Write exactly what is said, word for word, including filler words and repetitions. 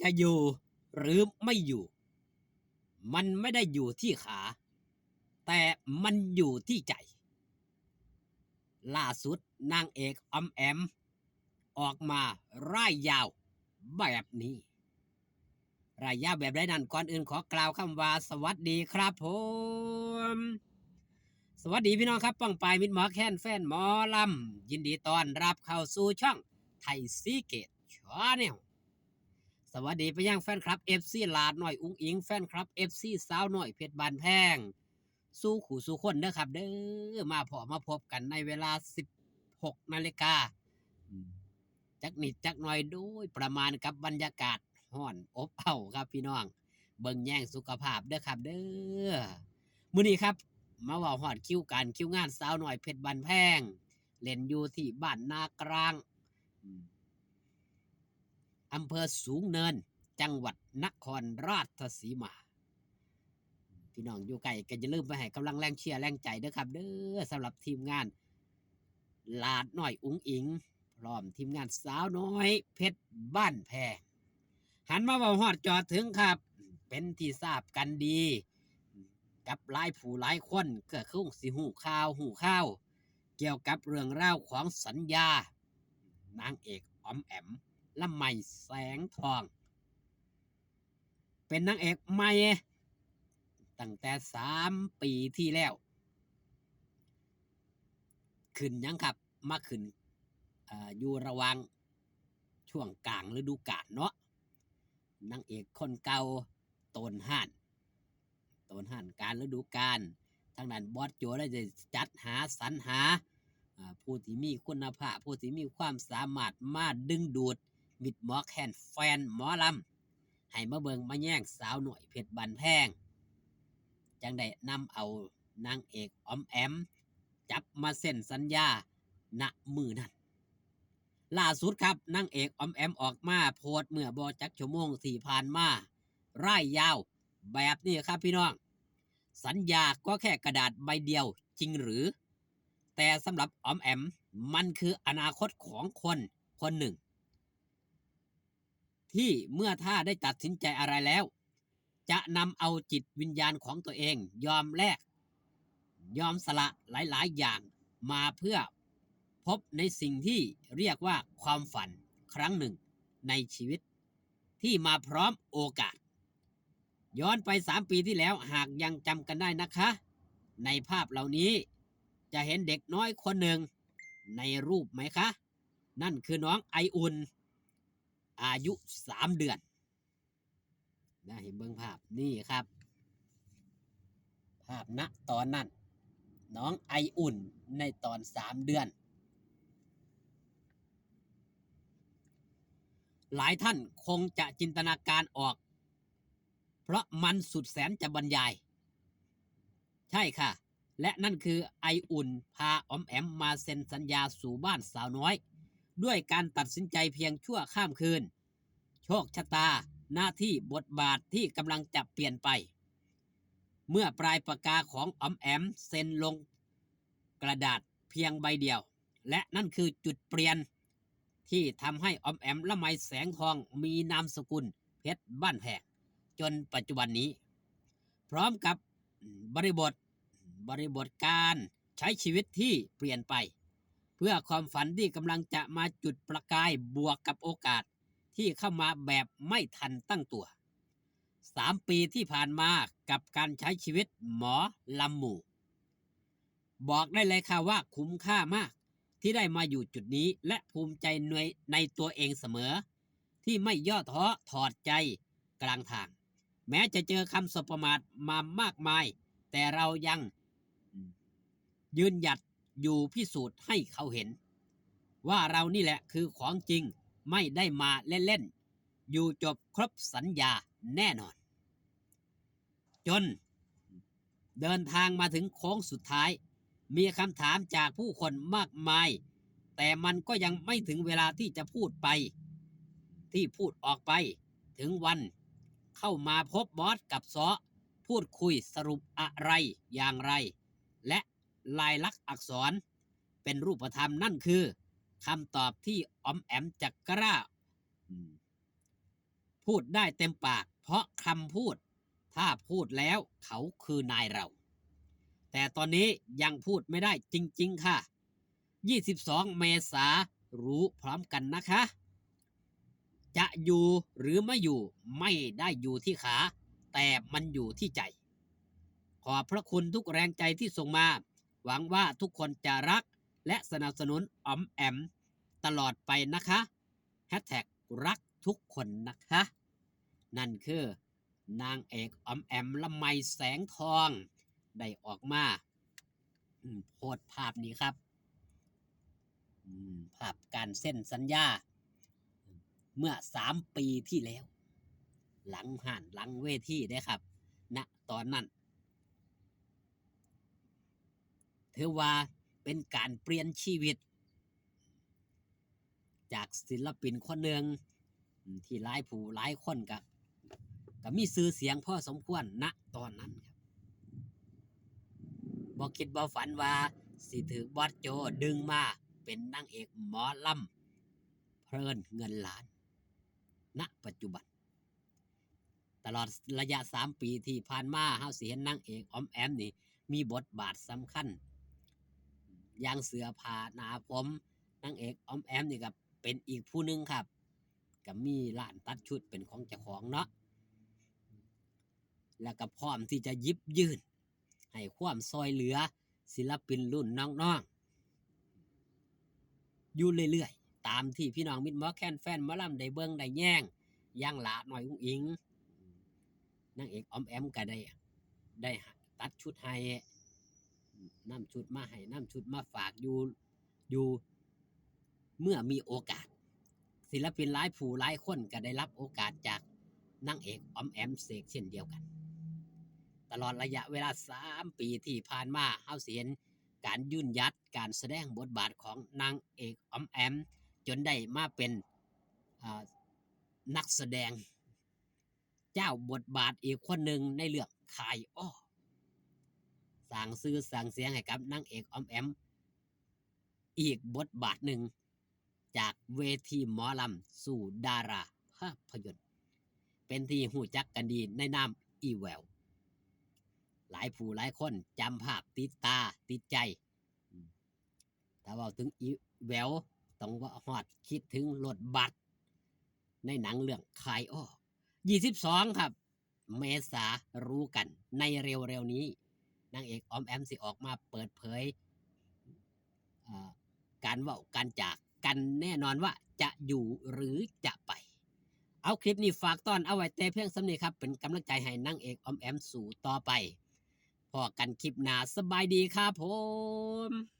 จะอยู่หรือไม่อยู่ มันไม่ได้อยู่ที่ขา แต่มันอยู่ที่ใจ ล่าสุดนางเอกออมแอม ออกมาร่ายยาวแบบนี้ ร่ายยาวแบบใดนั้น ก่อนอื่นขอกล่าวคำว่าสวัสดีครับผม สวัสดีพี่น้องครับ ป้องปายมิตรหมอแคน แฟนหมอลำ ยินดีต้อนรับเข้าสู่ช่องไทยซีเกตชาแนล สวัสดีไปยังแฟนคลับ เอฟซี หลาดน้อยอุ๋งอิ๋ง แฟนคลับ เอฟซี สาวน้อยเพชรบ้านแพง สู่คู่สู่คนเด้อครับเด้อ มาพอมาพบกันในเวลา สิบหกนาฬิกา อืม จักนิดจักหน่อยโดยประมาณ กับบรรยากาศร้อนอบอ้าวครับพี่น้อง เบิ่งแยงสุขภาพเด้อครับเด้อ มื้อนี้ครับ มาเว้าฮอดคิวการคิวงานสาวน้อยเพชรบ้านแพง เล่นอยู่ที่บ้านนากลาง อืม อำเภอสูงเนิน จังหวัดนครราชสีมา พี่น้องอยู่ไกลก็อย่าลืมไปให้กำลังแรงเชียร์แรงใจเด้อครับเด้อ สำหรับทีมงานหลาดน้อยอุ๋งอิ๋ง พร้อมทีมงานสาวน้อยเพชรบ้านแพง หันมาเว้าฮอดจอดถึงครับ เป็นที่ทราบกันดี กับหลายผู้หลายคนก็คงสิฮู้ข่าวฮู้ข่าว เกี่ยวกับเรื่องราวของสัญญา นางเอกออมแอม ละไมแสงทอง เป็นนางเอกใหม่ ตั้งแต่สามปีที่แล้ว ขึ้นหยังครับ มาขึ้น เอ่อ อยู่ระหว่างช่วงกลางฤดูกาลเนาะ นางเอกคนเก่า โตนฮ้าน โตนฮ้านกลางฤดูกาล ทางด้านบอสโจเลยได้จัดหาสรรหา อ่า ผู้ที่มีคุณภาพ ผู้ที่มีความสามารถมาดึงดูดมิตรหมอแคน แฟนหมอลำ ให้มาเบิ่งมาแยงสาวน้อยเพชรบ้านแพง จั่งได้นำเอานางเอกออมแอม จับมาเซ็นสัญญา ณ มื้อนั้น ล่าสุดครับ นางเอกออมแอมออกมาโพสต์เมื่อบ่จักชั่วโมงที่ผ่านมา ร่ายยาวแบบนี้ครับพี่น้อง สัญญาก็แค่กระดาษใบเดียวจริงหรือ แต่สำหรับออมแอม มันคืออนาคตของคนคนหนึ่ง ที่เมื่อถ้าได้ตัดสินใจอะไรแล้ว จะนำเอาจิตวิญญาณของตัวเองยอมแลก ยอมสละหลายๆ อย่างมาเพื่อพบในสิ่งที่เรียกว่าความฝันครั้งหนึ่งในชีวิต ที่มาพร้อมโอกาส ย้อนไปสามปีที่แล้ว หากยังจำกันได้นะคะ ในภาพเหล่านี้จะเห็นเด็กน้อยคนหนึ่งในรูปไหมคะ นั่นคือน้องไออุ่น อายุสามเดือน นะ ให้เบิ่งภาพนี่ครับ ภาพณตอนนั้น น้องไออุ่นในตอนสามเดือน หลายท่านคงจะจินตนาการออก เพราะมันสุดแสนจะบรรยาย ใช่ค่ะ และนั่นคือไออุ่นพาออมแอมมาเซ็นสัญญาสู่บ้านสาวน้อย ด้วยการตัดสินใจเพียงชั่วข้ามคืน โชคชะตา หน้าที่ บทบาทที่กำลังจะเปลี่ยนไป เมื่อปลายปากกาของออมแอมเซ็นลงกระดาษเพียงใบเดียว และนั่นคือจุดเปลี่ยนที่ทำให้ออมแอม ละไมแสงทอง มีนามสกุลเพชรบ้านแพง จนปัจจุบันนี้ พร้อมกับบริบท บริบทการใช้ชีวิตที่เปลี่ยนไป เพื่อความฝันที่กำลังจะมาจุดประกาย บวกกับโอกาสที่เข้ามาแบบไม่ทันตั้งตัว สามปีที่ผ่านมากับการใช้ชีวิตหมอลำหมู่ บอกได้เลยค่ะว่าคุ้มค่ามากที่ได้มาอยู่จุดนี้ และภูมิใจใน ในตัวเองเสมอ ที่ไม่ย่อท้อถอดใจกลางทาง แม้จะเจอคำสบประมาทมามากมาย แต่เรายังยืนหยัดอยู่พิสูจน์ให้เขาเห็น ว่าเรานี่แหละคือของจริง ไม่ได้มาเล่นๆ อยู่จบครบสัญญาแน่นอน จนเดินทางมาถึงโค้งสุดท้าย มีคำถามจากผู้คนมากมาย แต่มันก็ยังไม่ถึงเวลาที่จะพูดไป ที่พูดออกไป ถึงวันเข้ามาพบบอสกับเซาะ พูดคุยสรุปอะไรอย่างไร และลายลักษณ์อักษรเป็นรูปธรรม นั่นคือคำตอบที่ออมแอมจะกล้า อืม พูดได้เต็มปาก เพราะคำพูด ถ้าพูดแล้วเขาคือนายเรา แต่ตอนนี้ยังพูดไม่ได้จริงๆค่ะ ยี่สิบสอง เมษา รู้พร้อมกันนะคะ จะอยู่หรือไม่อยู่ไม่ได้อยู่ที่ขา แต่มันอยู่ที่ใจ ขอบพระคุณทุกแรงใจที่ส่งมา หวังว่าทุกคนจะรักและสนับสนุนออมแอมตลอดไปนะคะ แฮชแท็กรักทุกคนนะคะ นั่นคือนางเอกออมแอม ละไม แสงทอง ได้ออกมา อืม โพสต์ภาพนี้ครับ อืม ภาพการเซ็นสัญญา เมื่อสามปีที่แล้ว หลังห้านหลังเวทีเด้ครับ ณ ตอนนั้น ถือว่าเป็นการเปลี่ยนชีวิต จากศิลปินคนหนึ่ง อืม ที่หลายผู้หลายคนก็ ก็มีชื่อเสียงพอสมควร ณ ตอนนั้นครับ บ่คิดบ่ฝันว่าสิถืกบอสโจดึงมาเป็นนางเอกหมอลำเพลินเงินล้าน ณ ปัจจุบัน ตลอดระยะสามปีที่ผ่านมา เฮาสิเห็นนางเอกออมแอมนี่มีบทบาทสำคัญ อย่างเสื้อผ้าหน้าผม นางเอกออมแอมนี่ก็เป็นอีกผู้หนึ่งครับ ก็มีร้านตัดชุดเป็นของเจ้าของเนาะ แล้วก็พร้อมที่จะหยิบยื่นให้ความช่วยเหลือศิลปินรุ่นน้องๆ อยู่เรื่อยๆ ตามที่พี่น้องมิตรหมอแคนแฟนหมอลำได้เบิ่งได้แยง อย่างหลาน้อยอุ๋งอิ๋ง นางเอกออมแอมก็ได้ ได้ตัดชุดให้ นำชุดมาให้ นำชุดมาฝากอยู่ อยู่ เมื่อมีโอกาส ศิลปินหลายผู้หลายคนก็ได้รับโอกาสจากนางเอกออมแอมเสกเช่นเดียวกัน ตลอดระยะเวลาสามปีที่ผ่านมา เฮาสิเห็นการยืนหยัดการแสดงบทบาทของนางเอกออมแอม จนได้มาเป็น อ่า นักแสดงเจ้าบทบาทอีกคนหนึ่งในเรื่องคายอ้อ สร้างชื่อสร้างเสียงให้กับนางเอกออมแอม อีกบทบาทหนึ่ง จากเวทีหมอลำสู่ดาราภาพยนตร์ เป็นที่รู้จักกันดีในนามอีแหวว หลายผู้หลายคนจำภาพติดตาติดใจ อืม ถ้าเว้าถึงอีแหวว ต้องว่าฮอดคิดถึงรถบัสในหนังเรื่องคายอ้อ ยี่สิบสอง ครับ เมษา รู้กัน ในเร็วๆนี้ นางเอกออมแอมสิออกมาเปิดเผย เอ่อ การเว้าการจากันแน่นอนว่าจะอยู่หรือจะไป เอาคลิปนี้ฝากต้อนเอาไว้แต่เพียงส่ำนี้ครับ เป็นกำลังใจให้นางเอกออมแอมสู้ต่อไป พ้อกันคลิปหน้า สบายดีครับผม